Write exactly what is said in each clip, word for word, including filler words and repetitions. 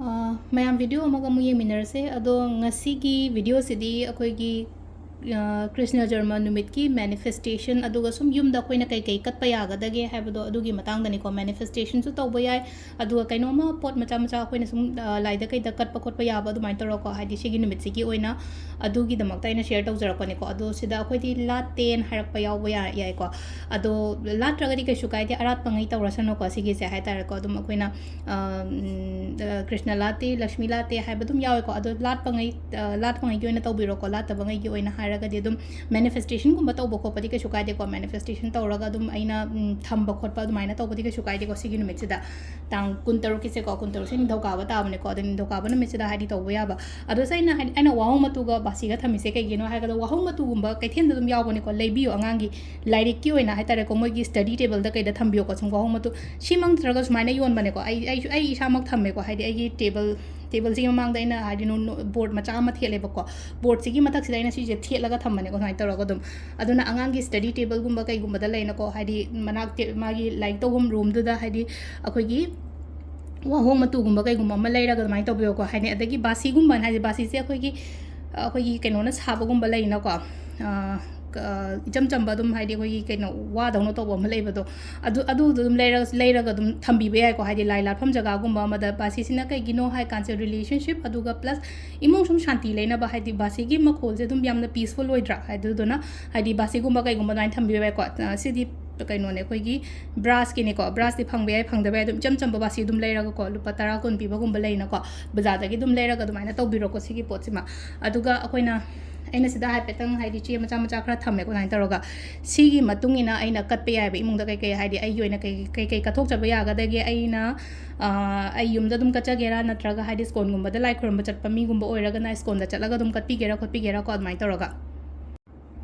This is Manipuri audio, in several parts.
ꯑ, ꯃꯌꯥꯝ video ꯑꯃꯒ ꯑꯃꯨꯛ ꯌꯦꯡꯃꯤꯟꯅꯔꯁꯦ꯫ ꯑꯗꯣ ꯉꯁꯤꯒꯤ videoꯁꯤꯗꯤ ꯑꯩꯈꯣꯏꯒꯤ, ꯑ, ꯀ꯭ꯔꯤꯁꯅ ꯖꯔꯃ ꯅꯨꯃꯤꯠꯀꯤ manifestation, ꯑꯗꯨꯒ ꯁꯨꯝ ꯌꯨꯝꯗ ꯑꯩꯈꯣꯏꯅ ꯀꯩ ꯀꯩ ꯀꯠꯄ ꯌꯥꯒꯗꯒꯦ ꯍꯥꯏꯕꯗꯣ ꯑꯗꯨꯒꯤ ꯃꯇꯥꯡꯗꯅꯤꯀꯣ꯫ Manifestationꯁꯨ ꯇꯧꯕ ꯌꯥꯏ, ꯑꯗꯨꯒ ꯀꯩꯅꯣꯝꯃ ꯄꯣꯠ ꯃꯆꯥ ꯃꯆꯥ ꯑꯩꯈꯣꯏꯅ ꯁꯨꯝ, ꯑ, ꯂꯥꯏꯗ ꯀꯩꯗ ꯀꯠꯄ ꯈꯣꯠꯄ ꯌꯥꯕ ꯑꯗꯨꯃꯥꯏꯅ ꯇꯧꯔꯒꯀꯣ, ꯍꯥꯏꯗꯤ ꯁꯤꯒꯤ ꯅꯨꯃꯤꯠꯁꯤꯒꯤ ꯑꯣꯏꯅ ꯑꯗꯨꯒꯤꯗꯃꯛꯇ ꯑꯩꯅ share ꯇꯧꯖꯔꯛꯄꯅꯤꯀꯣ꯫ ꯑꯗꯣ ꯁꯤꯗ ꯑꯩꯈꯣꯏꯗꯤ ꯂꯥꯠꯇꯦꯅ ꯍꯥꯏꯔꯛꯄ ꯌꯥꯎꯕ ꯌꯥ-, ꯌꯥꯏꯀꯣ꯫ ꯑꯗꯣ ꯂꯥꯠꯇ꯭ꯔꯒꯗꯤ ꯀꯩꯁꯨ ꯀꯥꯏꯗꯦ, ꯑꯔꯥꯠꯄꯉꯩ ꯇꯧꯔꯁꯅꯨꯀꯣ ꯁꯤꯒꯤꯁꯦ ꯍꯥꯏ ꯇꯥꯔꯦꯀꯣ꯫ ꯑꯗꯨꯝ ꯑꯩꯈꯣꯏꯅ, ꯑ, ꯎꯝ, ꯑ, ꯀ꯭ꯔꯤꯁꯅ ꯂꯥꯠꯇꯦ, ꯂꯛꯁꯃꯤ ꯂꯥꯠꯇꯦ ꯍꯥꯏꯕ ꯑꯗꯨꯝ ꯌꯥꯎꯋꯦꯀꯣ꯫ ꯑꯗꯣ ꯂꯥꯠꯄꯉꯩ, ꯑ, ꯂꯥꯠꯄꯉꯩꯒꯤ ꯑꯣꯏꯅ ꯇꯧꯕꯤꯔꯣꯀꯣ꯫ ꯂꯥꯠꯇꯕꯉꯩꯒꯤ ꯑꯣꯏꯅ ꯍꯥꯏꯔꯒꯗꯤ ꯑꯗꯨꯝ manifestationꯒꯨꯝꯕ ꯇꯧꯕ ꯈꯣꯠꯄꯗꯤ ꯀꯩꯁꯨ ꯀꯥꯏꯗꯦꯀꯣ꯫ Manifestation ꯇꯧꯔꯒ ꯑꯗꯨꯝ ꯑꯩꯅ, ꯎꯝ, ꯊꯝꯕ ꯈꯣꯠꯄ ꯑꯗꯨꯃꯥꯏꯅ ꯇꯧꯕꯗꯤ ꯀꯩꯁꯨ ꯀꯥꯏꯗꯦꯀꯣ ꯁꯤꯒꯤ ꯅꯨꯃꯤꯠꯁꯤꯗ꯫ ꯇꯥꯡ ꯀꯨꯟꯇꯔꯨꯛꯀꯤꯁꯦꯀꯣ, ꯀꯨꯟꯇꯔꯨꯛꯁꯦ ꯅꯤꯡꯊꯧꯀꯥꯕ ꯇꯥꯕꯅꯦꯀꯣ꯫ ꯑꯗꯣ ꯅꯤꯡꯊꯧꯀꯥꯕ ꯅꯨꯃꯤꯠꯁꯤꯗ ꯍꯥꯏꯗꯤ ꯇꯧꯕ ꯌꯥꯕ꯫ ꯑꯗꯣ ꯁꯤ ꯑꯩꯅ ꯍꯥꯏꯗꯤ, ꯑꯩꯅ ꯋꯥꯍꯣꯡ ꯃꯇꯨꯒ ꯕꯥꯁꯤꯒ ꯊꯝꯃꯤꯁꯦ ꯀꯩꯒꯤꯅꯣ ꯍꯥꯏꯔꯒꯗ, ꯋꯥꯍꯣꯡ ꯃꯇꯨꯒꯨꯝꯕ ꯀꯩꯊꯦꯜꯗ ꯑꯗꯨꯝ ꯌꯥꯎꯕꯅꯦꯀꯣ, ꯂꯩꯕꯤꯌꯣ꯫ ꯑꯉꯥꯡꯒꯤ ꯂꯥꯏꯔꯤꯛꯀꯤ ꯑꯣꯏꯅ ꯍꯥꯏ ꯇꯥꯔꯦꯀꯣ, ꯃꯣꯏꯒꯤ study tableꯗ ꯀꯩꯗ ꯊꯝꯕꯤꯌꯣꯀꯣ꯫ ꯁꯨꯝ ꯋꯥꯍꯣꯡ ꯃꯇꯨ ꯁꯤꯃꯛ ꯅꯠꯇ꯭ꯔꯒ ꯁꯨꯃꯥꯏꯅ ꯌꯣꯟꯕꯅꯦꯀꯣ꯫ ꯑꯩ, ꯑꯩꯁꯨ, ꯑꯩ ꯏꯁꯥꯃꯛ ꯊꯝꯃꯦꯀꯣ, ꯍꯥꯏꯗꯤ ꯑꯩꯒꯤ table, tableꯁꯤꯒꯤ ꯃꯃꯥꯡꯗ ꯑꯩꯅ ꯍꯥꯏꯗꯤ ꯅꯣ-, ꯅꯣ-, board ꯃꯆꯥ ꯑꯃ ꯊꯦꯠꯂꯦꯕꯀꯣ꯫ Boardꯁꯤꯒꯤ ꯃꯊꯛꯁꯤꯗ ꯑꯩꯅ ꯁꯤꯁꯦ ꯊꯦꯠꯂꯒ ꯊꯝꯕꯅꯦꯀꯣ, ꯁꯨꯃꯥꯏꯅ ꯇꯧꯔꯒ ꯑꯗꯨꯝ꯫ ꯑꯗꯨꯅ ꯑꯉꯥꯡꯒꯤ study tableꯒꯨꯝꯕ ꯀꯩꯒꯨꯝꯕꯗ ꯂꯩꯅꯀꯣ, ꯍꯥꯏꯗꯤ ꯃꯅꯥꯛ ꯇꯦ-, ꯃꯥꯒꯤ ꯂꯥꯏꯔꯤꯛ ꯇꯧꯐꯝ roomꯗꯨꯗ ꯍꯥꯏꯗꯤ ꯑꯩꯈꯣꯏꯒꯤ ꯋꯥꯍꯣꯡ ꯃꯇꯨꯒꯨꯝꯕ ꯀꯩꯒꯨꯝꯕ ꯑꯃ ꯂꯩꯔꯒ ꯑꯗꯨꯃꯥꯏꯅ ꯇꯧꯕꯤꯌꯣꯀꯣ꯫ ꯍꯥꯏꯗꯤ ꯑꯗꯒꯤ ꯕꯥꯁꯤꯒꯨꯝꯕꯅ ꯍꯥꯏꯁꯦ, ꯕꯥꯁꯤꯁꯦ ꯑꯩꯈꯣꯏꯒꯤ, ꯑꯩꯈꯣꯏꯒꯤ ꯀꯩꯅꯣꯅ ꯁꯥꯕꯒꯨꯝꯕ ꯂꯩꯅꯀꯣ, ꯑ, ꯀ-, ꯏꯆꯝ ꯆꯝꯕ ꯑꯗꯨꯝ ꯍꯥꯏꯗꯤ ꯑꯩꯈꯣꯏꯒꯤ ꯀꯩꯅꯣ ꯋꯥꯗꯧꯅ ꯇꯧꯕ ꯑꯃ ꯂꯩꯕꯗꯣ, ꯑꯗꯨ, ꯑꯗꯨꯗꯣ ꯑꯗꯨꯝ ꯂꯩꯔ-, ꯂꯩꯔꯒ ꯑꯗꯨꯝ ꯊꯝꯕꯤꯕ ꯌꯥꯏꯀꯣ꯫ ꯍꯥꯏꯗꯤ ꯂꯥꯏ ꯂꯥꯠꯐꯝ ꯖꯒꯥꯒꯨꯝꯕ ꯑꯃꯗ꯫ ꯕꯥꯁꯤꯁꯤꯅ ꯀꯩꯒꯤꯅꯣ ꯍꯥꯏ ꯀꯥꯟꯁꯦ relationship, ꯑꯗꯨꯒ plus ꯏꯃꯨꯡ ꯁꯨꯝ ꯁꯥꯟꯇꯤ ꯂꯩꯅꯕ, ꯍꯥꯏꯗꯤ ꯕꯥꯁꯤꯒꯤ ꯃꯈꯣꯜꯁꯦ ꯑꯗꯨꯝ ꯌꯥꯝꯅ peaceful ꯑꯣꯏꯗ꯭ꯔꯥ? ꯑꯗꯨꯗꯨꯅ ꯍꯥꯏꯗꯤ ꯕꯥꯁꯤꯒꯨꯝꯕ ꯀꯩꯒꯨꯝꯕ ꯑꯗꯨꯃꯥꯏꯅ ꯊꯝꯕꯤꯕ ꯌꯥꯏꯀꯣ꯫ ꯑ, ꯁꯤꯗꯤ ꯀꯩꯅꯣꯅꯦ, ꯑꯩꯈꯣꯏꯒꯤ brassꯀꯤꯅꯦꯀꯣ꯫ Brassꯇꯤ ꯐꯪꯕ ꯌꯥꯏ, ꯐꯪꯗꯕ ꯌꯥꯏ, ꯑꯗꯨꯝ ꯏꯆꯝ ꯆꯝꯕ ꯕꯥꯁꯤ ꯑꯗꯨꯝ ꯂꯩꯔꯒꯀꯣ, ꯂꯨꯄꯥ ꯇꯔꯥ ꯀꯨꯟ ꯄꯤꯕꯒꯨꯝꯕ ꯂꯩꯅꯀꯣ, ꯕꯖꯥꯔꯗꯒꯤ ꯑꯗꯨꯝ ꯂꯩꯔꯒ ꯑꯗꯨꯃꯥꯏꯅ ꯇꯧꯕꯤꯔꯣꯀꯣ ꯁꯤꯒꯤ ꯄꯣꯠꯁꯤꯃ꯫ ꯑꯗꯨꯒ ꯑꯩꯈꯣꯏꯅ, ꯑꯩꯅ ꯁꯤꯗ ꯍꯥꯏꯐꯦꯠꯇꯪ ꯍꯥꯏꯗꯤ ꯆꯦ ꯃꯆꯥ ꯃꯆꯥ ꯈꯔ ꯊꯝꯃꯦꯀꯣ, ꯑꯗꯨꯃꯥꯏꯅ ꯇꯧꯔꯒ꯫ ꯁꯤꯒꯤ ꯃꯇꯨꯡ ꯏꯟꯅ ꯑꯩꯅ ꯀꯠꯄ ꯌꯥꯏꯕ ꯏꯃꯨꯡꯗ ꯀꯩꯀꯩ, ꯍꯥꯏꯗꯤ ꯑꯩꯒꯤ ꯑꯣꯏꯅ ꯀꯩ, ꯀꯩꯀꯩ ꯀꯠꯊꯣꯛꯆꯕ ꯌꯥꯒꯗꯒꯦ, ꯑꯩꯅ, ꯑ, ꯑꯩ ꯌꯨꯝꯗ ꯑꯗꯨꯝ ꯀꯠꯆꯒꯦꯔꯥ, ꯅꯠꯇ꯭ꯔꯒ ꯍꯥꯏꯗꯤ ꯁ꯭ꯀꯣꯟꯒꯨꯝꯕꯗ ꯂꯥꯏ ꯈꯨꯔꯨꯝꯕ ꯆꯠꯄ ꯃꯤꯒꯨꯝꯕ ꯑꯣꯏꯔꯒꯅ ꯁ꯭ꯀꯣꯟꯗ ꯆꯠꯂꯒ ꯑꯗꯨꯝ ꯀꯠꯄꯤꯒꯦꯔꯥ ꯈꯣꯠꯄꯤꯒꯦꯔꯥꯀꯣ, ꯑꯗꯨꯃꯥꯏꯅ ꯇꯧꯔꯒ꯫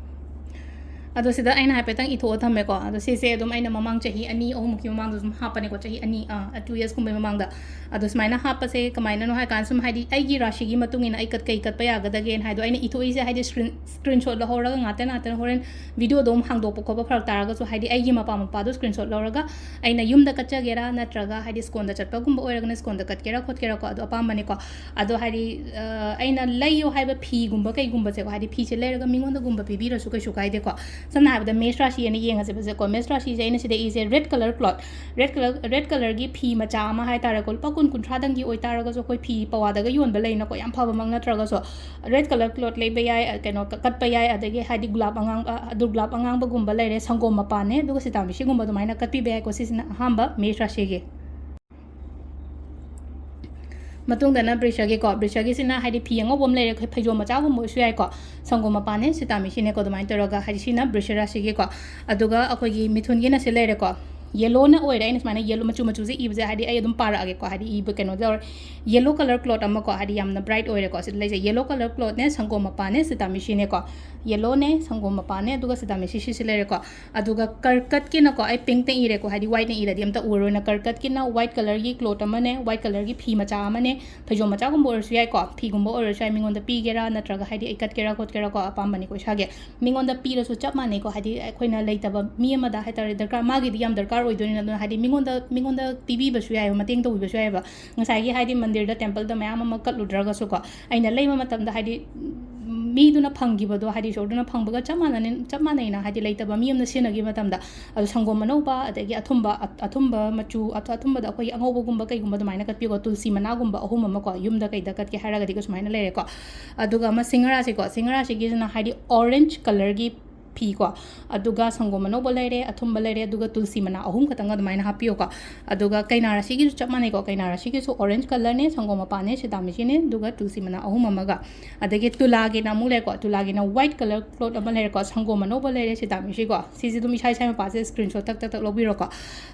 ꯑꯗꯣ ꯁꯤꯗ ꯑꯩꯅ ꯍꯥꯏꯐꯦꯠꯇꯪ ꯏꯊꯣꯛꯑ ꯊꯝꯃꯦꯀꯣ꯫ ꯑꯗꯣ ꯁꯤꯁꯦ ꯑꯗꯨꯝ ꯑꯩꯅ ꯃꯃꯥꯡ ꯆꯍꯤ ꯑꯅꯤ ꯑꯍꯨꯝꯃꯨꯛꯀꯤ ꯃꯃꯥꯡꯗ ꯑꯗꯨꯝ ꯍꯥꯞꯄꯅꯦꯀꯣ, ꯆꯍꯤ ꯑꯅꯤ, ꯑꯥ, two yearsꯀꯨꯝꯕꯒꯤ ꯃꯃꯥꯡꯗ꯫ ꯑꯗꯣ ꯁꯨꯃꯥꯏꯅ ꯍꯥꯞꯄꯁꯦ ꯀꯃꯥꯏꯅꯅꯣ ꯍꯥꯏ ꯀꯥꯟꯗ, ꯁꯨꯝ ꯍꯥꯏꯗꯤ ꯑꯩꯒꯤ ꯔꯥꯁꯤꯒꯤ ꯃꯇꯨꯡ ꯏꯟꯅ ꯑꯩ ꯀꯠ-, ꯀꯩ ꯀꯠꯄ ꯌꯥꯒꯗꯒꯦꯅ ꯍꯥꯏꯗꯣ ꯑꯩꯅ ꯏꯊꯣꯛꯏꯁꯦ, ꯍꯥꯏꯗꯤ screen, screenshot ꯂꯧꯍꯧꯔꯒ ꯉꯥꯛꯇ ꯉꯥꯛꯇꯅ ꯍꯣꯔꯦꯟ videoꯗꯣ ꯑꯃꯨꯛ ꯍꯥꯡꯗꯣꯛꯄ ꯈꯣꯠꯄ ꯐꯔꯛ ꯇꯥꯔꯒꯁꯨ, ꯍꯥꯏꯗꯤ ꯑꯩꯒꯤ ꯃꯄꯥ ꯃꯄꯥꯗꯣ screenshot ꯂꯧꯔꯒ ꯑꯩꯅ ꯌꯨꯝꯗ ꯀꯠꯆꯒꯦꯔꯥ ꯅꯠꯇ꯭ꯔꯒ ꯍꯥꯏꯗꯤ ꯁ꯭ꯀꯣꯟꯗ ꯆꯠꯄꯒꯨꯝꯕ ꯑꯣꯏꯔꯒꯅ ꯁ꯭ꯀꯣꯟꯗ ꯀꯠꯀꯦꯔꯥ ꯈꯣꯠꯀꯦꯔꯥꯀꯣ, ꯑꯗꯣ ꯑꯄꯥꯝꯕꯅꯤꯀꯣ꯫ ꯑꯗꯣ ꯍꯥꯏꯗꯤ, ꯑ, ꯑꯩꯅ ꯂꯩꯌꯣ ꯍꯥꯏꯕ ꯐꯤꯒꯨꯝꯕ ꯀꯩꯒꯨꯝꯕꯁꯦꯀꯣ, ꯍꯥꯏꯗꯤ ꯐꯤꯁꯦ ꯂꯩꯔꯒ ꯃꯤꯉꯣꯟꯗꯒꯨꯝꯕ ꯄꯤꯕꯤꯔꯁꯨ ꯀꯩꯁꯨ ꯀꯥꯏꯗꯦꯀꯣ꯫ ꯁꯝꯅ ꯍꯥꯏꯔꯕꯗ ꯃꯦꯁ ꯔꯥꯁꯤ ꯑꯩꯅ ꯌꯦꯡꯉꯁꯦꯕꯁꯦꯀꯣ꯫ ꯃꯦꯁ ꯔꯥꯁꯤꯁꯦ ꯑꯩꯅ ꯁꯤꯗ ꯏꯁꯦ red colour cloth, red colour, red colourꯒꯤ ꯐꯤ ꯃꯆꯥ ꯑꯃ ꯍꯥꯏꯇꯥꯔꯦꯀꯣ, ꯂꯨꯄꯥ ꯀꯨꯟ ꯀꯨꯟꯊ꯭ꯔꯥꯗꯪꯒꯤ ꯑꯣꯏꯇꯥꯔꯒꯁꯨ, ꯑꯩꯈꯣꯏ ꯐꯤ ꯄꯋꯥꯗꯒ ꯌꯣꯟꯕ ꯂꯩꯅꯀꯣ, ꯌꯥꯝ ꯐꯕꯃꯛ ꯅꯠꯇ꯭ꯔꯒꯁꯨ, red colour cloth ꯂꯩꯕ ꯌꯥꯏ, ꯑ, ꯀꯩꯅꯣ, ꯀ-, ꯀꯠꯄ ꯌꯥꯏ꯫ ꯑꯗꯒꯤ ꯍꯥꯏꯗꯤ ꯒꯨꯂꯥꯞ ꯑꯉꯥꯡꯕ, ꯑ, ꯑꯗꯨ ꯒꯨꯂꯥꯞ ꯑꯉꯥꯡꯕꯒꯨꯝꯕ ꯂꯩꯔꯦ, ꯁꯪꯒꯣꯝ ꯃꯄꯥꯟꯅꯦ, ꯑꯗꯨꯒ ꯁꯤꯇꯥꯃꯤꯁꯤꯒꯨꯝꯕ ꯑꯗꯨꯃꯥꯏꯅ ꯀꯠꯄꯤꯕ ꯌꯥꯏꯀꯣ꯫ ꯁꯤꯁꯤꯅ ꯑꯍꯥꯟꯕ ꯃꯦꯁ ꯔꯥꯁꯤꯒꯤ꯫ ꯃꯇꯨꯡꯗꯅ ꯕ꯭ꯔꯤꯁꯒꯤꯀꯣ꯫ ꯕ꯭ꯔꯤꯁꯒꯤꯁꯤꯅ ꯍꯥꯏꯗꯤ ꯐꯤ ꯑꯉꯧꯕ ꯑꯃ ꯂꯩꯔꯦ, ꯑꯩꯈꯣꯏ ꯐꯩꯖꯣꯝ ꯃꯆꯥꯒꯨꯝꯕ ꯑꯣꯏꯔꯁꯨ ꯌꯥꯏꯀꯣ꯫ ꯁꯪꯒꯣꯝ ꯃꯄꯥꯟꯅꯦ, ꯁꯤꯇꯥꯃꯤꯁꯤꯅꯦꯀꯣ, ꯑꯗꯨꯃꯥꯏꯅ ꯇꯧꯔꯒ ꯍꯥꯏꯗꯤ ꯁꯤꯅ ꯕ꯭ꯔꯤꯁ ꯔꯥꯁꯤꯒꯤꯀꯣ꯫ ꯑꯗꯨꯒ ꯑꯩꯈꯣꯏꯒꯤ ꯃꯤꯊꯨꯟꯒꯤꯅ ꯁꯤ ꯂꯩꯔꯦꯀꯣ꯫ Yellowꯅ ꯑꯣꯏꯔꯦ꯫ ꯑꯩꯅ ꯁꯨꯃꯥꯏꯅ yellow ꯃꯆꯨ ꯃꯆꯨꯁꯦ ꯏꯕꯁꯦ ꯍꯥꯏꯗꯤ ꯑꯩ ꯑꯗꯨꯝ ꯄꯥꯔꯛꯑꯒꯦꯀꯣ, ꯍꯥꯏꯗꯤ ꯏꯕ ꯀꯩꯅꯣ ꯇꯧꯔꯦ꯫ Yellow colour cloth ꯑꯃꯀꯣ, ꯍꯥꯏꯗꯤ ꯌꯥꯝꯅ bright ꯑꯣꯏꯔꯦꯀꯣ꯫ ꯁꯤꯗ ꯂꯩꯖꯩ yellow colour clothꯅꯦ, ꯁꯪꯒꯣꯝ ꯃꯄꯥꯟꯅꯦ, ꯁꯤꯇꯥꯃꯤꯁꯤꯅꯦꯀꯣ꯫ Yellowꯅꯦ, ꯁꯪꯒꯣꯝ ꯃꯄꯥꯟꯅꯦ, ꯑꯗꯨꯒ ꯁꯤꯇꯥꯃꯤꯁꯤ ꯁꯤꯁꯤ ꯂꯩꯔꯦꯀꯣ꯫ ꯑꯗꯨꯒ ꯀꯔꯀꯠꯀꯤꯅꯀꯣ, ꯑꯩ pinkꯅ ꯏꯔꯦꯀꯣ, ꯍꯥꯏꯗꯤ whiteꯅ ꯏꯔꯗꯤ ꯑꯝꯇ ꯎꯔꯔꯣꯏꯅ꯫ ꯀꯔꯀꯠꯀꯤꯅ white colourꯒꯤ cloth ꯑꯃꯅꯦ, white colourꯒꯤ ꯐꯤ ꯃꯆꯥ ꯑꯃꯅꯦ, ꯐꯩꯖꯣꯝ ꯃꯆꯥꯒꯨꯝꯕ ꯑꯣꯏꯔꯁꯨ ꯌꯥꯏꯀꯣ, ꯐꯤꯒꯨꯝꯕ ꯑꯣꯏꯔꯁꯨ ꯌꯥꯏ, ꯃꯤꯉꯣꯟꯗ ꯄꯤꯒꯦꯔꯥ ꯅꯠꯇ꯭ꯔꯒ ꯍꯥꯏꯗꯤ ꯑꯩ ꯀꯠꯀꯦꯔꯥ ꯈꯣꯠꯀꯦꯔꯥꯀꯣ, ꯑꯄꯥꯝꯕꯅꯤꯀꯣ ꯏꯁꯥꯒꯤ꯫ ꯃꯤꯉꯣꯟꯗ ꯄꯤꯔꯁꯨ ꯆꯞ ꯃꯥꯟꯅꯩꯀꯣ, ꯍꯥꯏꯗꯤ ꯑꯩꯈꯣꯏꯅ ꯂꯩꯇꯕ ꯃꯤ ꯑꯃꯗ ꯍꯥꯏꯇꯥꯔꯦ, ꯗꯔꯀꯥꯔ, ꯃꯥꯒꯤꯗꯤ ꯌꯥꯝ ꯗꯔꯀꯥꯔ ꯑꯣꯏꯗꯣꯏꯅꯤꯅ, ꯑꯗꯨꯅ ꯍꯥꯏꯗꯤ ꯃꯤꯉꯣꯟꯗ, ꯃꯤꯉꯣꯟꯗ ꯄꯤꯕꯤꯕꯁꯨ ꯌꯥꯏꯑꯕ, ꯃꯇꯦꯡ ꯇꯧꯕꯤꯕꯁꯨ ꯌꯥꯏꯑꯕ꯫ ꯉꯁꯥꯏꯒꯤ ꯍꯥꯏꯗꯤ ꯃꯟꯗꯤꯔꯗ, templeꯗ ꯃꯌꯥꯝ ꯑꯃ ꯀꯠꯂꯨꯗ꯭ꯔꯒꯁꯨꯀꯣ, ꯑꯩꯅ ꯂꯩꯕ ꯃꯇꯝꯗ ꯍꯥꯏꯗꯤ, ꯎꯝ, ꯃꯤꯗꯨꯅ ꯐꯪꯈꯤꯕꯗꯣ, ꯍꯥꯏꯗꯤ ꯏꯁꯣꯔꯗꯨꯅ ꯐꯪꯕꯒ ꯆꯞ ꯃꯥꯟꯅꯅ, ꯆꯞ ꯃꯥꯟꯅꯩꯅ, ꯍꯥꯏꯗꯤ ꯂꯩꯇꯕ ꯃꯤ ꯑꯃꯅ ꯁꯤꯖꯤꯟꯅꯈꯤꯕ ꯃꯇꯝꯗ꯫ ꯑꯗꯣ ꯁꯪꯒꯣꯝ ꯑꯅꯧꯕ, ꯑꯗꯒꯤ ꯑꯊꯨꯝꯕ, ꯑ-, ꯑꯊꯨꯝꯕ ꯃꯆꯨ, ꯑꯊ-, ꯑꯊꯨꯝꯕꯗ ꯑꯩꯈꯣꯏꯒꯤ ꯑꯉꯧꯕꯒꯨꯝꯕ ꯀꯩꯒꯨꯝꯕ ꯑꯗꯨꯃꯥꯏꯅ ꯀꯠꯄꯤꯌꯨꯀꯣ, ꯇꯨꯜꯁꯤ ꯃꯅꯥꯒꯨꯝꯕ ꯑꯍꯨꯝ ꯑꯃꯀꯣ, ꯌꯨꯝꯗ ꯀꯩꯗ ꯀꯠꯀꯦ ꯍꯥꯏꯔꯒꯗꯤꯀꯣ, ꯁꯨꯃꯥꯏꯅ ꯂꯩꯔꯦꯀꯣ꯫ ꯑꯗꯨꯒ ꯑꯃ ꯁꯤꯡꯍꯔꯥꯁꯤꯀꯣ, ꯁꯤꯡꯍꯔꯥꯁꯤꯒꯤꯁꯤꯅ ꯍꯥꯏꯗꯤ orange colourꯒꯤ ꯐꯤꯀꯣ, ꯑꯗꯨꯒ ꯁꯪꯒꯣꯝ ꯑꯅꯧꯕ ꯂꯩꯔꯦ, ꯑꯊꯨꯝꯕ ꯂꯩꯔꯦ, ꯑꯗꯨꯒ ꯇꯨꯜꯁꯤ ꯃꯅꯥ ꯑꯍꯨꯝ ꯈꯛꯇꯪ ꯑꯗꯨꯃꯥꯏꯅ ꯍꯥꯞꯄꯤꯌꯨꯀꯣ꯫ ꯑꯗꯨꯒ ꯀꯩꯅꯥ ꯔꯥꯁꯤꯒꯤꯁꯨ ꯆꯞ ꯃꯥꯟꯅꯩꯀꯣ, ꯀꯩꯅꯥ ꯔꯥꯁꯤꯒꯤꯁꯨ orange colourꯅꯦ, ꯁꯪꯒꯣꯝ ꯃꯄꯥꯟꯅꯦ, ꯁꯤꯇꯥꯃꯤꯁꯤꯅꯦ, ꯑꯗꯨꯒ ꯇꯨꯜꯁꯤ ꯃꯅꯥ ꯑꯍꯨꯝ ꯑꯃꯒ꯫ ꯑꯗꯒꯤ ꯇꯨꯂꯥꯒꯤꯅ ꯑꯃꯨꯛ ꯂꯩꯔꯦꯀꯣ, ꯇꯨꯂꯥꯒꯤꯅ white colour cloth ꯑꯃ ꯂꯩꯔꯦꯀꯣ, ꯁꯪꯒꯣꯝ ꯑꯅꯧꯕ ꯂꯩꯔꯦ, ꯁꯤꯇꯥꯃꯤꯁꯤꯀꯣ꯫ ꯁꯤꯁꯦ ꯑꯗꯨꯝ ꯏꯁꯥ ꯏꯁꯥꯒꯤ ꯃꯄꯥꯁꯦ screenshot ꯇꯛ ꯇꯛ ꯇꯛ ꯂꯧꯕꯤꯔꯣꯀꯣ꯫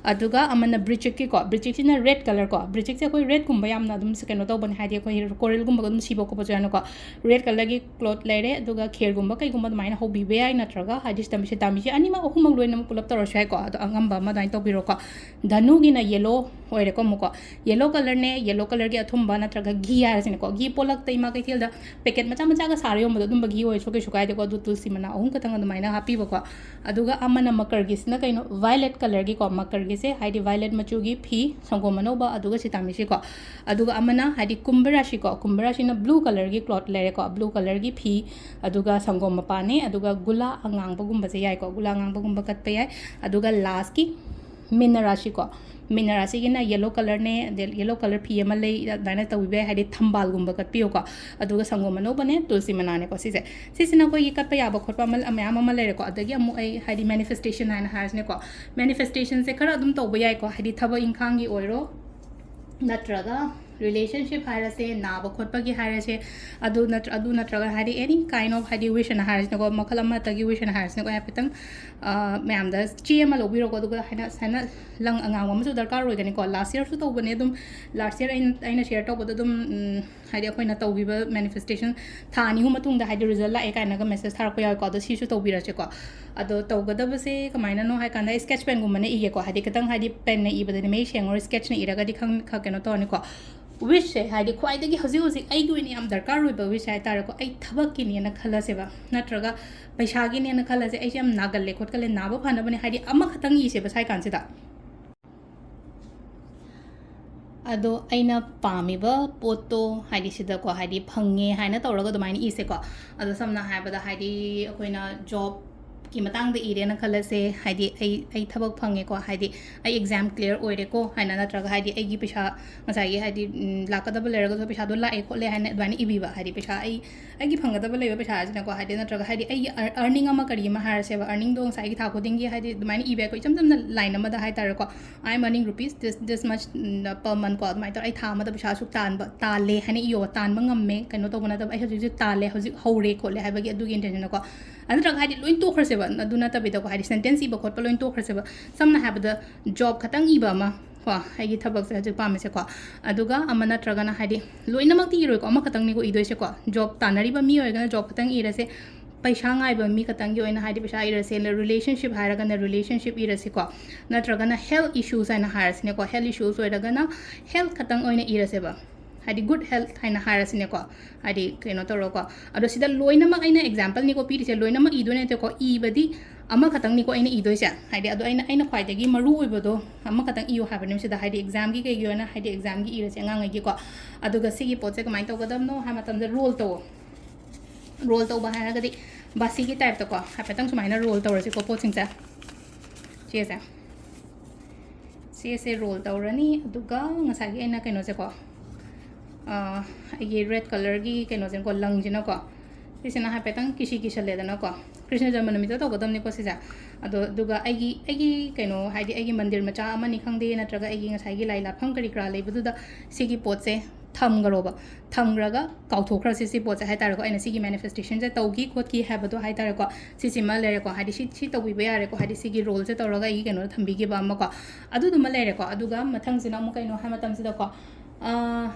ꯑꯗꯨꯒ ꯑꯃꯅ ꯕ꯭ꯔꯤꯆꯤꯛꯀꯤꯀꯣ, ꯕ꯭ꯔꯤꯆꯤꯛꯁꯤꯅ red colour ꯀꯣ, ꯕ꯭ꯔꯤꯆꯤꯛꯁꯦ ꯑꯩꯈꯣꯏ redꯀꯨꯝꯕ ꯌꯥꯝꯅ ꯑꯗꯨꯝ ꯀꯩꯅꯣ ꯇꯧꯕꯅꯦ, ꯍꯥꯏꯗꯤ ꯑꯩꯈꯣꯏ quarrelꯒꯨꯝꯕꯒ ꯑꯗꯨꯝ ꯁꯤꯕ ꯈꯣꯠꯄꯁꯨ ꯌꯥꯎꯅꯀꯣ꯫ Red colourꯒꯤ cloth ꯂꯩꯔꯦ, ꯑꯗꯨꯒ ꯈꯦꯔꯒꯨꯝꯕ ꯀꯩꯒꯨꯝꯕ ꯑꯗꯨꯃꯥꯏꯅ ꯍꯧꯕꯤꯕ ꯌꯥꯏ, ꯅꯠꯇ꯭ꯔꯒ ꯍꯥꯏꯗꯤ ꯁꯤꯇꯝ ꯁꯤꯇꯥꯃꯤꯁꯤ ꯑꯅꯤꯃꯛ ꯑꯍꯨꯝꯃꯛ ꯂꯣꯏꯅꯃꯛ ꯄꯨꯂꯞ ꯇꯧꯔꯁꯨ ꯌꯥꯏꯀꯣ꯫ ꯑꯗꯣ ꯑꯉꯝꯕ ꯑꯃ ꯑꯗꯨꯃꯥꯏꯅ ꯇꯧꯕꯤꯔꯣꯀꯣ꯫ ꯙꯅꯨꯒꯤꯅ ꯌꯦꯂꯣ ꯑꯣꯏꯔꯦꯀꯣ꯫ ꯑꯃꯨꯛꯀꯣ ꯌꯦꯂꯣ ꯀꯂꯔꯅꯦ, ꯌꯦꯂꯣ ꯀꯂꯔꯒꯤ ꯑꯊꯨꯝꯕ ꯅꯠꯇ꯭ꯔꯒ ꯘꯤ ꯍꯥꯏꯔꯁꯤꯅꯦꯀꯣ, ꯘꯤ ꯄꯣꯂꯛꯇ ꯏꯃꯥ ꯀꯩꯊꯦꯜꯗ ꯄꯦꯀꯦꯠ ꯃꯆꯥ ꯃꯆꯥꯒ ꯁꯥꯔ ꯌꯣꯟꯕꯗꯣ, ꯑꯗꯨꯝꯕ ꯘꯤ ꯑꯣꯏꯔꯁꯨ ꯀꯩꯁꯨ ꯀꯥꯏꯗꯦꯀꯣ꯫ ꯑꯗꯨ ꯇꯨꯜꯁꯤ ꯃꯅꯥ ꯑꯍꯨꯝ ꯈꯛꯇꯪ ꯑꯗꯨꯃꯥꯏꯅ ꯍꯥꯞꯄꯤꯕꯀꯣ꯫ ꯑꯗꯨꯒ ꯑꯃꯅ ꯃꯀꯔꯒꯤꯁꯤꯅ ꯀꯩꯅꯣ, ꯚꯥꯏꯂꯦꯠ ꯀꯂꯔꯒꯤꯀꯣ, ꯃꯀꯔꯒꯤꯁꯦ ꯍꯥꯏꯗꯤ ꯚꯥꯏꯂꯦꯠ ꯃꯆꯨꯒꯤ ꯐꯤ, ꯁꯪꯒꯣꯝ ꯑꯅꯧꯕ, ꯑꯗꯨꯒ ꯁꯤꯇꯥꯃꯤꯁꯤꯀꯣ꯫ ꯑꯗꯨꯒ ꯑꯃꯅ ꯍꯥꯏꯗꯤ ꯀꯨꯝꯚ ꯔꯥꯁꯤꯀꯣ, ꯀꯨꯝꯚ ꯔꯥꯁꯤꯅ ꯕ꯭ꯂꯨ ꯀꯂꯔꯒꯤ ꯀ꯭ꯂꯣꯠ ꯂꯩꯔꯦꯀꯣ, ꯕ꯭ꯂꯨ ꯀꯂꯔꯒꯤ ꯐꯤ, ꯑꯗꯨꯒ ꯁꯪꯒꯣꯝ ꯃꯄꯥꯟꯅꯦ, ꯑꯗꯨꯒ ꯒꯨꯂꯥ ꯑꯉꯥꯡꯕꯒꯨꯝꯕꯁꯦ ꯌꯥꯏꯀꯣ, ꯒꯨꯂꯥ ꯑꯉꯥꯡꯕꯒꯨꯝꯕ ꯀꯠꯄ ꯌꯥꯏ꯫ ꯑꯗꯨꯒ ꯂꯥꯁꯀꯤ ꯃꯤꯅ ꯔꯥꯁꯤꯀꯣ, ꯃꯤꯅ ꯔꯥꯁꯤꯒꯤꯅ ꯌꯦꯂꯣ ꯀꯂꯔꯅꯦ, ꯑꯗꯩ ꯌꯦꯂꯣ ꯀꯂꯔ ꯐꯤ ꯑꯃ ꯂꯩ, ꯑꯗꯨꯃꯥꯏꯅ ꯇꯧꯕꯤꯕ ꯌꯥꯏ, ꯍꯥꯏꯗꯤ ꯊꯝꯕꯥꯜꯒꯨꯝꯕ ꯀꯠꯄꯤꯌꯨꯀꯣ꯫ ꯑꯗꯨꯒ ꯁꯪꯒꯣꯝ ꯑꯅꯧꯕꯅꯦ, ꯇꯨꯜꯁꯤ ꯃꯅꯥꯅꯦꯀꯣ꯫ ꯁꯤꯁꯦ, ꯁꯤꯁꯤꯅ ꯑꯩꯈꯣꯏꯒꯤ ꯀꯠꯄ ꯌꯥꯕ ꯈꯣꯠꯄ ꯑꯃ, ꯃꯌꯥꯝ ꯑꯃ ꯂꯩꯔꯦꯀꯣ꯫ ꯑꯗꯒꯤ ꯑꯃꯨꯛ ꯑꯩ ꯍꯥꯏꯗꯤ ꯃꯦꯅꯤꯐꯦꯁꯇꯦꯁꯟ ꯍꯥꯏꯅ ꯍꯥꯏꯔꯁꯤꯅꯦꯀꯣ, ꯃꯦꯅꯤꯐꯦꯁꯇꯦꯁꯟꯁꯦ ꯈꯔ ꯑꯗꯨꯝ ꯇꯧꯕ ꯌꯥꯏꯀꯣ, ꯍꯥꯏꯗꯤ ꯊꯕꯛ ꯏꯪꯈꯥꯡꯒꯤ ꯑꯣꯏꯔꯣ, ꯅꯠꯇ꯭ꯔꯒ ꯔꯤꯂꯦꯁꯟꯁꯤꯞ ꯍꯥꯏꯔꯁꯦ, ꯅꯥꯕ ꯈꯣꯠꯄꯒꯤ ꯍꯥꯏꯔꯁꯦ, ꯑꯗꯨ ꯅꯠꯇ꯭ꯔ-, ꯑꯗꯨ ꯅꯠꯇ꯭ꯔꯒ ꯍꯥꯏꯗꯤ any kind of ꯍꯥꯏꯗꯤ ꯋꯤꯁ ꯑꯅ ꯍꯥꯏꯔꯁꯤꯅꯀꯣ, ꯃꯈꯜ ꯑꯃꯠꯇꯒꯤ ꯋꯤꯁ ꯑꯅ ꯍꯥꯏꯔꯁꯤꯅꯀꯣ꯫ ꯑꯩ ꯍꯥꯏꯐꯦꯠꯇꯪ, ꯑ, ꯃꯌꯥꯝꯗ ꯆꯦ ꯑꯃ ꯂꯧꯕꯤꯔꯣꯀꯣ, ꯑꯗꯨꯒ ꯍꯥꯏꯅ ꯁꯨꯃꯥꯏꯅ ꯂꯪ ꯑꯉꯥꯡꯕ ꯑꯃꯁꯨ ꯗꯔꯀꯥꯔ ꯑꯣꯏꯒꯅꯤꯀꯣ꯫ ꯂꯥꯁ ꯌꯔꯁꯨ ꯇꯧꯕꯅꯦ ꯑꯗꯨꯝ, ꯂꯥꯁ ꯌꯔ ꯑꯩꯅ, ꯑꯩꯅ ꯁꯤꯌꯔ ꯇꯧꯕꯗ ꯑꯗꯨꯝ, ꯎꯝ, ꯍꯥꯏꯗꯤ ꯑꯩꯈꯣꯏꯅ ꯇꯧꯈꯤꯕ ꯃꯦꯅꯤꯐꯦꯁꯇꯦꯁꯟ ꯊꯥ ꯑꯅꯤ ꯑꯍꯨꯝ ꯃꯇꯨꯡꯗ ꯍꯥꯏꯗꯤ ꯔꯤꯖꯜ ꯂꯥꯛꯑꯦ ꯀꯥꯏꯅꯒ ꯃꯦꯁꯦꯖ ꯊꯥꯔꯛꯄ ꯌꯥꯎꯋꯦꯀꯣ꯫ ꯑꯗꯣ ꯁꯤꯁꯨ ꯇꯧꯕꯤꯔꯁꯦꯀꯣ꯫ ꯑꯗꯣ ꯇꯧꯒꯗꯕꯁꯦ ꯀꯃꯥꯏꯅꯅꯣ ꯍꯥꯏ ꯀꯥꯟꯗ, ꯑꯩ ꯁ꯭ꯀꯦꯠꯆ ꯄꯦꯟꯒꯨꯝꯕꯅ ꯏꯒꯦꯀꯣ, ꯍꯥꯏꯗꯤ ꯈꯤꯇꯪ ꯍꯥꯏꯗꯤ ꯄꯦꯟꯅ ꯏꯕꯗꯗꯤ ꯃꯌꯦꯛ ꯁꯦꯡꯉꯔꯣꯏ, ꯁ꯭ꯀꯦꯠꯆꯅ ꯏꯔꯒꯗꯤ ꯈꯪ-, ꯈ-, ꯀꯩꯅꯣ ꯇꯧꯔꯅꯤꯀꯣ꯫ ꯋꯤꯁꯁꯦ ꯍꯥꯏꯗꯤ ꯈ꯭ꯋꯥꯏꯗꯒꯤ ꯍꯧꯖꯤꯛ ꯍꯧꯖꯤꯛ ꯑꯩꯒꯤ ꯑꯣꯏꯅ ꯌꯥꯝ ꯗꯔꯀꯥꯔ ꯑꯣꯏꯕ ꯋꯤꯁ ꯍꯥꯏ ꯇꯥꯔꯦꯀꯣ, ꯑꯩ ꯊꯕꯛꯀꯤꯅꯦꯅ ꯈꯜꯂꯁꯦꯕ, ꯅꯠꯇ꯭ꯔꯒ ꯄꯩꯁꯥꯒꯤꯅꯦꯅ ꯈꯜꯂꯁꯦ, ꯑꯩꯁꯦ ꯌꯥꯝ ꯅꯥꯒꯜꯂꯦ ꯈꯣꯠꯀꯜꯂꯦ, ꯅꯥꯕ ꯐꯅꯕꯅꯦ, ꯍꯥꯏꯗꯤ ꯑꯃꯈꯛꯇꯪ ꯏꯁꯦꯕ ꯁ꯭ꯋꯥꯏ ꯀꯥꯟꯁꯤꯗ꯫ ꯑꯗꯣ ꯑꯩꯅ ꯄꯥꯝꯃꯤꯕ ꯄꯣꯠꯇꯣ ꯍꯥꯏꯗꯤ ꯁꯤꯗꯀꯣ, ꯍꯥꯏꯗꯤ ꯐꯪꯉꯦ ꯍꯥꯏꯅ ꯇꯧꯔꯒ ꯑꯗꯨꯃꯥꯏꯅ ꯏꯁꯦꯀꯣ꯫ ꯑꯗꯣ ꯁꯝꯅ ꯍꯥꯏꯔꯕꯗ ꯍꯥꯏꯗꯤ ꯑꯩꯈꯣꯏꯅ ꯖꯣꯕꯀꯤ ꯃꯇꯥꯡꯗ ꯏꯔꯦꯅ ꯈꯜꯂꯁꯦ, ꯍꯥꯏꯗꯤ ꯑꯩ, ꯑꯩ ꯊꯕꯛ ꯐꯪꯉꯦꯀꯣ, ꯍꯥꯏꯗꯤ ꯑꯩ ꯑꯦꯛꯖꯥꯝ ꯀ꯭ꯂꯤꯌꯥꯔ ꯑꯣꯏꯔꯦꯀꯣ ꯍꯥꯏꯅ, ꯅꯠꯇ꯭ꯔꯒ ꯍꯥꯏꯗꯤ ꯑꯩꯒꯤ ꯄꯩꯁꯥ ꯉꯁꯥꯏꯒꯤ ꯍꯥꯏꯗꯤ, ꯎꯝ, ꯂꯥꯛꯀꯗꯕ ꯂꯩꯔꯒꯁꯨ ꯄꯩꯁꯥꯗꯣ ꯂꯥꯛꯑꯦ ꯈꯣꯠꯂꯦ ꯍꯥꯏꯅ ꯑꯗꯨꯃꯥꯏꯅ ꯏꯕꯤꯕ, ꯍꯥꯏꯗꯤ ꯄꯩꯁꯥ ꯑꯩ, ꯑꯩꯒꯤ ꯐꯪꯒꯗꯕ ꯂꯩꯕ ꯄꯩꯁꯥꯁꯤꯅꯀꯣ, ꯍꯥꯏꯗꯤ ꯅꯠꯇ꯭ꯔꯒ ꯍꯥꯏꯗꯤ ꯑꯩꯒꯤ ꯑꯔ-, ꯑꯔꯅꯤꯡ ꯑꯃ ꯀꯔꯤ ꯑꯃ ꯍꯥꯏꯔꯁꯦꯕ, ꯑꯔꯅꯤꯡꯗꯣ ꯉꯁꯥꯏꯒꯤ ꯊꯥ ꯈꯨꯗꯤꯡꯒꯤ ꯍꯥꯏꯗꯤ ꯑꯗꯨꯃꯥꯏꯅ ꯏꯕ ꯌꯥꯏꯀꯣ, ꯏꯆꯝ ꯆꯝꯅ ꯂꯥꯏꯟ ꯑꯃꯗ ꯍꯥꯏ ꯇꯥꯔꯦꯀꯣ꯫ "I am earning rupees this, this much, um, per month" ꯀꯣ, ꯑꯗꯨꯃꯥꯏꯅ ꯇꯧꯔ ꯑꯩ ꯊꯥ ꯑꯃꯗ ꯄꯩꯁꯥ ꯑꯁꯨꯛ ꯇꯥꯟꯕ, ꯇꯥꯜꯂꯦ ꯍꯥꯏꯅ ꯏꯌꯣꯕ, ꯇꯥꯟꯕ ꯉꯝꯃꯦ, ꯀꯩꯅꯣ ꯇꯧꯕ ꯅꯠꯇꯕ, "ꯑꯩ ꯍꯧꯖꯤꯛ ꯍꯧꯖꯤꯛ ꯇꯥꯜꯂꯦ, ꯍꯧꯖꯤꯛ ꯍꯧꯔꯦ ꯈꯣꯠꯂꯦ" ꯍꯥꯏꯕꯒꯤ ꯑꯗꯨꯒꯤ ꯏꯟꯇꯦꯟꯁꯟꯗꯀꯣ꯫ ꯑꯗꯨ ꯅꯠꯇ꯭ꯔꯒ ꯍꯥꯏꯗꯤ ꯂꯣꯏ ꯇꯣꯛꯈ꯭ꯔꯁꯦꯕ, ꯑꯗꯨ ꯅꯠꯇꯕꯤꯗꯀꯣ, ꯍꯥꯏꯗꯤ ꯁꯦꯟꯇꯦꯟꯁ ꯏꯕ ꯈꯣꯠꯄ ꯂꯣꯏ ꯇꯣꯛꯈ꯭ꯔꯁꯦꯕ꯫ ꯁꯝꯅ ꯍꯥꯏꯔꯕꯗ ꯖꯣꯕ ꯈꯛꯇꯪ ꯏꯕ ꯑꯃ ꯀꯣ, ꯑꯩꯒꯤ ꯊꯕꯛꯁꯦ ꯍꯧꯖꯤꯛ ꯄꯥꯝꯃꯤꯁꯦꯀꯣ꯫ ꯑꯗꯨꯒ ꯑꯃ ꯅꯠꯇ꯭ꯔꯒꯅ ꯍꯥꯏꯗꯤ ꯂꯣꯏꯅꯃꯛꯇꯤ ꯏꯔꯣꯏꯀꯣ, ꯑꯃꯈꯛꯇꯪꯅꯤꯀꯣ ꯏꯗꯣꯏꯁꯦꯀꯣ꯫ ꯖꯣꯕ ꯇꯥꯟꯅꯔꯤꯕ ꯃꯤ ꯑꯣꯏꯔꯒꯅ ꯖꯣꯕ ꯈꯛꯇꯪ ꯏꯔꯁꯦ, ꯄꯩꯁꯥ ꯉꯥꯏꯕ ꯃꯤ ꯈꯛꯇꯪꯒꯤ ꯑꯣꯏꯅ ꯍꯥꯏꯗꯤ ꯄꯩꯁꯥ ꯏꯔꯁꯦ, relationship ꯍꯥꯏꯔꯒꯅ relationship ꯏꯔꯁꯤꯀꯣ, ꯅꯠꯇ꯭ꯔꯒꯅ health issues ꯍꯥꯏꯅ ꯍꯥꯏꯔꯁꯤꯅꯦꯀꯣ, health issues ꯑꯣꯏꯔꯒꯅ health ꯈꯛꯇꯪ ꯑꯣꯏꯅ ꯏꯔꯁꯦꯕ, ꯍꯥꯏꯗꯤ good health ꯍꯥꯏꯅ ꯍꯥꯏꯔꯁꯤꯅꯦꯀꯣ, ꯍꯥꯏꯗꯤ ꯀꯩꯅꯣ ꯇꯧꯔꯒꯀꯣ꯫ ꯑꯗꯣ ꯁꯤꯗ ꯂꯣꯏꯅꯃꯛ ꯑꯩꯅ exampleꯅꯤꯀꯣ ꯄꯤꯔꯤꯁꯦ, ꯂꯣꯏꯅꯃꯛ ꯏꯗꯣꯏ ꯅꯠꯇꯦꯀꯣ, ꯏꯕꯗꯤ ꯑꯃꯈꯛꯇꯪꯅꯤꯀꯣ ꯑꯩꯅ ꯏꯗꯣꯏꯁꯦ, ꯍꯥꯏꯗꯤ ꯑꯗꯣ ꯑꯩꯅ, ꯑꯩꯅ ꯈ꯭ꯋꯥꯏꯗꯒꯤ ꯃꯔꯨ ꯑꯣꯏꯕꯗꯣ ꯑꯃꯈꯛꯇꯪ ꯏꯌꯨ ꯍꯥꯏꯕꯅꯦ ꯁꯤꯗ, ꯍꯥꯏꯗꯤ examꯒꯤ ꯀꯩꯒꯤ ꯑꯣꯏꯅ, ꯍꯥꯏꯗꯤ examꯒꯤ ꯏꯔꯁꯦ ꯑꯉꯥꯡꯉꯩꯒꯤꯀꯣ꯫ ꯑꯗꯨꯒ ꯁꯤꯒꯤ ꯄꯣꯠꯁꯦ ꯀꯃꯥꯏꯅ ꯇꯧꯒꯗꯕꯅꯣ ꯍꯥꯏꯕ ꯃꯇꯝꯗ roll ꯇꯧꯋꯣ꯫ Roll ꯇꯧꯕ ꯍꯥꯏꯔꯒꯗꯤ ꯕꯥꯁꯤꯒꯤ typeꯇꯀꯣ ꯍꯥꯏꯐꯦꯠꯇꯪ ꯁꯨꯃꯥꯏꯅ roll ꯇꯧꯔꯁꯤꯀꯣ ꯄꯣꯠꯁꯤꯡꯁꯦ꯫ ꯆꯦꯁꯦ, ꯆꯦꯁꯦ roll ꯇꯧꯔꯅꯤ, ꯑꯗꯨꯒ ꯉꯁꯥꯏꯒꯤ ꯑꯩꯅ ꯀꯩꯅꯣꯁꯦꯀꯣ, ꯑ, ꯑꯩꯒꯤ red colourꯒꯤ ꯀꯩꯅꯣꯁꯤꯅꯀꯣ, ꯂꯪꯁꯤꯅꯀꯣ, ꯁꯤꯁꯤꯅ ꯍꯥꯏꯐꯦꯠꯇꯪ ꯀꯤꯁꯤ ꯀꯤꯁꯜꯂꯦꯗꯅꯀꯣ꯫ ꯀ꯭ꯔꯤꯁꯅ ꯖꯔꯃ ꯅꯨꯃꯤꯠꯇ ꯇꯧꯒꯗꯕꯅꯤꯀꯣ ꯁꯤꯁꯦ꯫ ꯑꯗꯣ ꯑꯗꯨꯒ ꯑꯩꯒꯤ, ꯑꯩꯒꯤ ꯀꯩꯅꯣ, ꯍꯥꯏꯗꯤ ꯑꯩꯒꯤ ꯃꯟꯗꯤꯔ ꯃꯆꯥ ꯑꯃꯅꯤ ꯈꯪꯗꯦ, ꯅꯠꯇ꯭ꯔꯒ ꯑꯩꯒꯤ ꯉꯁꯥꯏꯒꯤ ꯂꯥꯏ ꯂꯥꯠꯐꯝ ꯀꯔꯤ ꯀꯔꯥ ꯂꯩꯕꯗꯨꯗ ꯁꯤꯒꯤ ꯄꯣꯠꯁꯦ ꯊꯝꯈ꯭ꯔꯣꯕ꯫ ꯊꯝꯈ꯭ꯔꯒ ꯀꯥꯎꯊꯣꯛꯈ꯭ꯔꯁꯦ ꯁꯤ ꯄꯣꯠꯁꯦ ꯍꯥꯏꯇꯥꯔꯦꯀꯣ, ꯑꯩꯅ ꯁꯤꯒꯤ manifestationꯁꯦ ꯇꯧꯈꯤ ꯈꯣꯠꯈꯤ ꯍꯥꯏꯕꯗꯣ ꯍꯥꯏꯇꯥꯔꯦꯀꯣ꯫ ꯁꯤꯁꯤꯃ ꯂꯩꯔꯦꯀꯣ, ꯍꯥꯏꯗꯤ ꯁꯤ, ꯁꯤ ꯇꯧꯕꯤꯕ ꯌꯥꯔꯦꯀꯣ, ꯍꯥꯏꯗꯤ ꯁꯤꯒꯤ roleꯁꯦ ꯇꯧꯔꯒ ꯑꯩꯒꯤ ꯀꯩꯅꯣꯗ ꯊꯝꯕꯤꯈꯤꯕ ꯑꯃꯀꯣ꯫ ꯑꯗꯨꯗꯨꯃ ꯂꯩꯔꯦꯀꯣ꯫ ꯑꯗꯨꯒ ꯃꯊꯪꯁꯤꯅ ꯑꯃꯨꯛ ꯀꯩꯅꯣ ꯍꯥꯏ ꯃꯇꯝꯁꯤꯗꯀꯣ, ꯑ,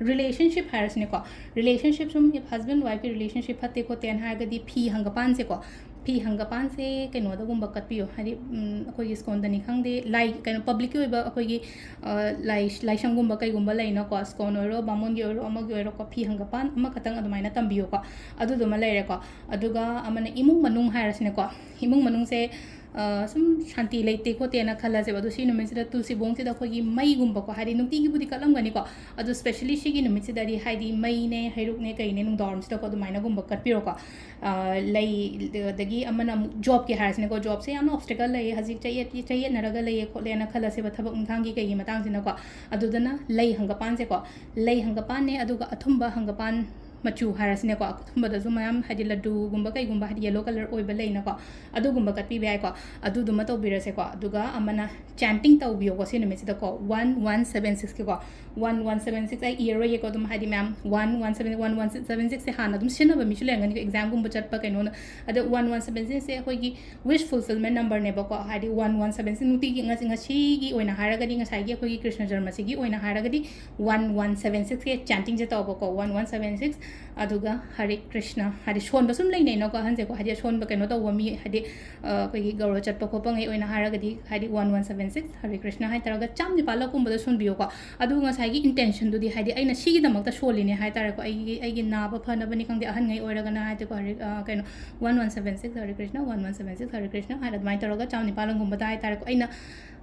relationship ꯍꯥꯏꯔꯁꯤꯅꯦꯀꯣ꯫ Relationship ꯁꯨꯝ if husband wifeꯀꯤ relationship ꯐꯠꯇꯦ ꯈꯣꯠꯇꯦꯅ ꯍꯥꯏꯔꯒꯗꯤ ꯐꯤ ꯍꯪꯒꯄꯥꯟꯁꯦꯀꯣ, ꯐꯤ ꯍꯪꯒꯄꯥꯟꯁꯦ ꯀꯩꯅꯣꯗꯒꯨꯝꯕ ꯀꯠꯄꯤꯌꯣ, ꯍꯥꯏꯗꯤ, ꯎꯝ, ꯑꯩꯈꯣꯏꯒꯤ ꯁ꯭ꯀꯣꯟꯗꯅꯤ ꯈꯪꯗꯦ, ꯂꯥꯏ, ꯀꯩꯅꯣ, publicꯀꯤ ꯑꯣꯏꯕ ꯑꯩꯈꯣꯏꯒꯤ, ꯑ, ꯂꯥꯏ-, ꯂꯥꯏꯁꯪꯒꯨꯝꯕ ꯀꯩꯒꯨꯝꯕ ꯂꯩꯅꯀꯣ, ꯁ꯭ꯀꯣꯟ ꯑꯣꯏꯔꯣ, ꯕꯥꯃꯣꯟꯒꯤ ꯑꯣꯏꯔꯣ, ꯑꯃꯒꯤ ꯑꯣꯏꯔꯣꯀꯣ, ꯐꯤ ꯍꯪꯒꯄꯥꯟ ꯑꯃꯈꯛꯇꯪ ꯑꯗꯨꯃꯥꯏꯅ ꯇꯝꯕꯤꯌꯨꯀꯣ꯫ ꯑꯗꯨꯗꯨꯃ ꯂꯩꯔꯦꯀꯣ꯫ ꯑꯗꯨꯒ ꯑꯃꯅ ꯏꯃꯨꯡ ꯃꯅꯨꯡ ꯍꯥꯏꯔꯁꯤꯅꯦꯀꯣ꯫ ꯏꯃꯨꯡ ꯃꯅꯨꯡꯁꯦ, ꯑ, ꯁꯨꯝ ꯁꯥꯟꯇꯤ ꯂꯩꯇꯦ ꯈꯣꯠꯇꯦꯅ ꯈꯜꯂꯁꯦꯕ꯫ ꯑꯗꯣ ꯁꯤ ꯅꯨꯃꯤꯠꯁꯤꯗ ꯇꯨꯜꯁꯤꯕꯣꯡꯁꯤꯗ ꯑꯩꯈꯣꯏꯒꯤ ꯃꯩꯒꯨꯝꯕꯀꯣ, ꯍꯥꯏꯗꯤ ꯅꯨꯡꯇꯤꯒꯤꯕꯨꯗꯤ ꯀꯠꯂꯝꯒꯅꯤꯀꯣ, ꯑꯗꯣ specially ꯁꯤꯒꯤ ꯅꯨꯃꯤꯠꯁꯤꯗꯗꯤ ꯍꯥꯏꯗꯤ ꯃꯩꯅꯦ, ꯍꯩꯔꯨꯛꯅꯦ, ꯀꯩꯅꯦ, ꯅꯨꯡꯗꯥꯡꯋꯥꯏꯔꯝꯁꯤꯗꯀꯣ ꯑꯗꯨꯃꯥꯏꯅꯒꯨꯝꯕ ꯀꯠꯄꯤꯔꯣꯀꯣ꯫ ꯑ, ꯂꯩ, ꯑꯗꯒꯤ ꯑꯃꯅ ꯑꯃꯨꯛ jobꯀꯤ ꯍꯥꯏꯔꯁꯤꯅꯦꯀꯣ, jobꯁꯦ ꯌꯥꯝꯅ obstacle ꯂꯩꯌꯦ, ꯍꯧꯖꯤꯛ ꯆꯌꯦꯠ-, ꯆꯌꯦꯠꯅꯔꯒ ꯂꯩꯌꯦ ꯈꯣꯠꯂꯦꯅ ꯈꯜꯂꯁꯦꯕ, ꯊꯕꯛ ꯏꯪꯈꯥꯡꯒꯤ ꯀꯩꯒꯤ ꯃꯇꯥꯡꯁꯤꯅꯀꯣ꯫ ꯑꯗꯨꯗꯅ ꯂꯩ ꯍꯪꯒꯄꯥꯟꯁꯦꯀꯣ, ꯂꯩ ꯍꯪꯒꯄꯥꯟꯅꯦ, ꯑꯗꯨꯒ ꯑꯊꯨꯝꯕ ꯍꯪꯒꯄꯥꯟ ꯃꯆꯨ ꯍꯥꯏꯔꯁꯤꯅꯦꯀꯣ, ꯑꯊꯨꯝꯕꯗꯁꯨ ꯃꯌꯥꯝ ꯍꯥꯏꯗꯤ ꯂꯗꯨꯒꯨꯝꯕ ꯀꯩꯒꯨꯝꯕ ꯍꯥꯏꯗꯤ yellow colour ꯑꯣꯏꯕ ꯂꯩꯅꯀꯣ, ꯑꯗꯨꯒꯨꯝꯕ ꯀꯠꯄꯤꯕ ꯌꯥꯏꯀꯣ꯫ ꯑꯗꯨꯗꯨꯃ ꯇꯧꯕꯤꯔꯁꯦꯀꯣ꯫ ꯑꯗꯨꯒ ꯑꯃꯅ chanting ꯇꯧꯕꯤꯌꯣꯀꯣ ꯁꯤ ꯅꯨꯃꯤꯠꯁꯤꯗꯀꯣ, one one seven sixꯀꯤꯀꯣ꯫ One one seven six ꯑꯩ ꯏꯔꯔꯣꯏꯒꯦꯀꯣ, ꯑꯗꯨꯝ ꯍꯥꯏꯗꯤ ꯃꯌꯥꯝ one one seven, one one seven sixꯁꯦ ꯍꯥꯟꯅ ꯑꯗꯨꯝ ꯁꯤꯖꯤꯟꯅꯕ ꯃꯤꯁꯨ ꯂꯩꯔꯝꯒꯅꯤꯀꯣ, examꯒꯨꯝꯕ ꯆꯠꯄ ꯀꯩꯅꯣꯅ꯫ ꯑꯗꯣ one one seven sixꯁꯦ ꯑꯩꯈꯣꯏꯒꯤ wish fulfillment numberꯅꯦꯕꯀꯣ, ꯍꯥꯏꯗꯤ one one seven six ꯅꯨꯡꯇꯤꯒꯤ ꯉꯁꯤ, ꯉꯁꯤꯒꯤ ꯑꯣꯏꯅ ꯍꯥꯏꯔꯒꯗꯤ, ꯉꯁꯥꯏꯒꯤ ꯑꯩꯈꯣꯏꯒꯤ ꯀ꯭ꯔꯤꯁꯅ ꯖꯔꯃꯁꯤꯒꯤ ꯑꯣꯏꯅ ꯍꯥꯏꯔꯒꯗꯤ one one seven sixꯁꯦ chantingꯁꯦ ꯇꯧꯕꯀꯣ, one one seven six꯫ ꯑꯗꯨꯒ ꯍꯔꯦ ꯀ꯭ꯔꯤꯁꯅ, ꯍꯥꯏꯗꯤ ꯁꯣꯟꯕ ꯁꯨꯝ ꯂꯩꯅꯩꯅꯀꯣ ꯑꯍꯟꯁꯦꯀꯣ, ꯍꯥꯏꯗꯤ ꯑꯁꯣꯟꯕ ꯀꯩꯅꯣ ꯇꯧꯕ ꯃꯤ, ꯍꯥꯏꯗꯤ ꯑ, ꯑꯩꯈꯣꯏꯒꯤ ꯒꯧꯔ ꯆꯠꯄ ꯈꯣꯠꯄꯉꯩ ꯑꯣꯏꯅ ꯍꯥꯏꯔꯒꯗꯤ, ꯍꯥꯏꯗꯤ ꯋꯥꯟ ꯋꯥꯟ ꯁꯕꯦꯟ ꯁꯤꯛꯁ ꯍꯔꯦ ꯀ꯭ꯔꯤꯁꯅ ꯍꯥꯏ ꯇꯧꯔꯒ ꯆꯥꯝ ꯅꯤꯄꯥꯜꯂꯛꯀꯨꯝꯕꯗ ꯁꯣꯟꯕꯤꯌꯣꯀꯣ꯫ ꯑꯗꯨ ꯉꯁꯥꯏꯒꯤ ꯏꯟꯇꯦꯟꯁꯟꯗꯨꯗꯤ, ꯍꯥꯏꯗꯤ ꯑꯩꯅ ꯁꯤꯒꯤꯗꯃꯛꯇ ꯁꯣꯜꯂꯤꯅꯦ ꯍꯥꯏ ꯇꯥꯔꯦꯀꯣ, ꯑꯩꯒꯤ, ꯑꯩꯒꯤ ꯅꯥꯕ ꯐꯅꯕꯅꯤ ꯈꯪꯗꯦ, ꯑꯍꯟꯉꯩ ꯑꯣꯏꯔꯒꯅ ꯍꯥꯏꯗꯤꯀꯣ, ꯍꯔꯦ, ꯑ, ꯀꯩꯅꯣ, ꯋꯥꯟ ꯋꯥꯟ ꯁꯕꯦꯟ ꯁꯤꯛꯁ ꯍꯔꯦ Krishna, one one seven six ꯍꯔꯦ ꯀ꯭ꯔꯤꯁꯅ ꯍꯥꯏꯅ ꯑꯗꯨꯃꯥꯏꯅ ꯇꯧꯔꯒ ꯆꯥꯝ ꯅꯤꯄꯥꯜꯒꯨꯝꯕꯗ ꯍꯥꯏ ꯇꯥꯔꯦꯀꯣ꯫ ꯑꯩꯅ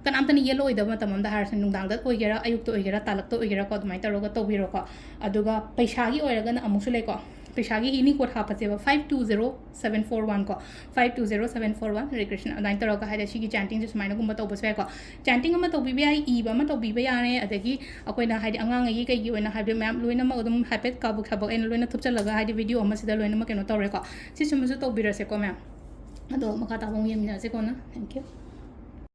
ꯀꯅꯥꯝꯇꯅ ꯌꯦꯠꯂꯣꯏꯗꯕ ꯃꯇꯝ ꯑꯃꯗ ꯍꯥꯏꯔꯁꯦ, ꯅꯨꯡꯗꯥꯡꯗ ꯑꯣꯏꯒꯦꯔꯥ, ꯑꯌꯨꯛꯇ ꯑꯣꯏꯒꯦꯔꯥ, ꯇꯥꯂꯛꯇ ꯑꯣꯏꯒꯦꯔꯥꯀꯣ, ꯑꯗꯨꯃꯥꯏꯅ ꯇꯧꯔꯒ ꯇꯧꯕꯤꯔꯣꯀꯣ꯫ ꯑꯗꯨꯒ ꯄꯩꯁꯥꯒꯤ ꯑꯣꯏꯔꯒꯅ ꯑꯃꯨꯛꯁꯨ ꯂꯩꯀꯣ, ꯄꯩꯁꯥꯒꯤ ꯏꯅꯤ ꯀꯣꯠ ꯍꯥꯞꯄꯁꯦꯕ, five two zero seven four one ꯀꯣ, five two zero seven four one Hare Krishna ꯑꯗꯨꯃꯥꯏꯅ ꯇꯧꯔꯒ, ꯍꯥꯏꯗꯤ ꯁꯤꯒꯤ ꯆꯦꯟꯇꯤꯡꯁꯦ ꯁꯨꯃꯥꯏꯅꯒꯨꯝꯕ ꯇꯧꯕꯁꯨ ꯌꯥꯏꯀꯣ꯫ ꯆꯦꯟꯇꯤꯡ ꯑꯃ ꯇꯧꯕꯤꯕ ꯌꯥꯏ, ꯏꯕ ꯑꯃ ꯇꯧꯕꯤꯕ ꯌꯥꯔꯦ, ꯑꯗꯒꯤ ꯑꯩꯈꯣꯏꯅ ꯍꯥꯏꯗꯤ ꯑꯉꯥꯡꯉꯩꯒꯤ ꯀꯩꯒꯤ ꯑꯣꯏꯅ ꯍꯥꯏꯕꯗꯤ ꯃꯌꯥꯝ ꯂꯣꯏꯅꯃꯛ ꯑꯗꯨꯝ ꯍꯥꯏꯐꯦꯠ ꯀꯥꯕꯨꯛ ꯁꯥꯕꯨꯛ ꯑꯩꯅ ꯂꯣꯏꯅ ꯊꯨꯞꯆꯜꯂꯒ ꯍꯥꯏꯗꯤ ꯚꯤꯗꯤꯑꯣ ꯑꯃꯁꯤꯗ ꯂꯣꯏꯅꯃꯛ ꯀꯩꯅꯣ ꯇꯧꯔꯦꯀꯣ꯫ ꯁꯤꯁꯨꯃꯁꯨ ꯇꯧꯕꯤꯔꯁꯦꯀꯣ ꯃꯌꯥꯝ꯫ ꯑꯗꯣ ꯃꯈꯥ ꯇꯥꯕ ꯑꯃꯨꯛ ꯌꯦꯡꯃꯤꯟꯅꯔꯁꯦ ꯀꯣꯟꯅ꯫ Thank you꯫